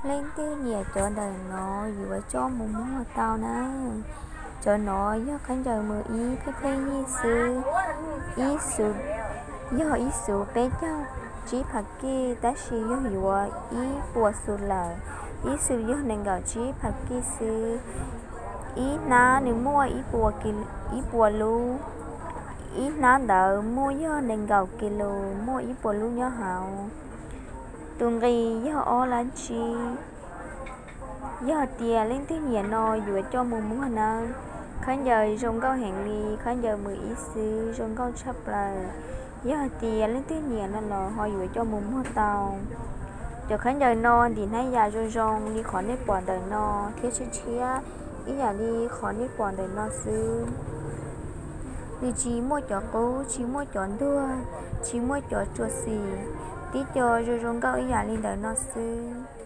Leej twg nyiam cov ntawm no yuav coj mus muag tau na. Cov no yog khaub ncaws mus ib pheej pheej yig xwb, ib xus, yog ib xus peb caug tsib phav kij, tab sis yog yuav ib puas xus lawm, ib xus yog nees nkaum tsib phav kij xwb. Ib hnab nws muaj ib puas, ib puas lub, ib hnab ntawd muaj yog nees nkaum kis lus, muaj ib puas lub nyob hauv. Tus nqi yog ob lab tsib. Yog tias leej twg nyiam no yuav coj mus muag nawb. Khaub ncaws zoo nkauj heev li, khaub ncaws mus ib xwb zoo nkauj tshaj plaws. Yog tias leej twg nyiam no los ho yuav coj mus muag tau. Cov khaub ncaws no ntim hnab yas zoo zoo li qhov nej pom ntawm no thiab tshiab tshiab ib yam li qhov nej pom ntawm no xwb. Nws tsis muaj cov qub, tsis muaj cov ntuag, tsis muaj cov tsuas xim, tib co zoo zoo nkauj ib yam li ntawm no xwb.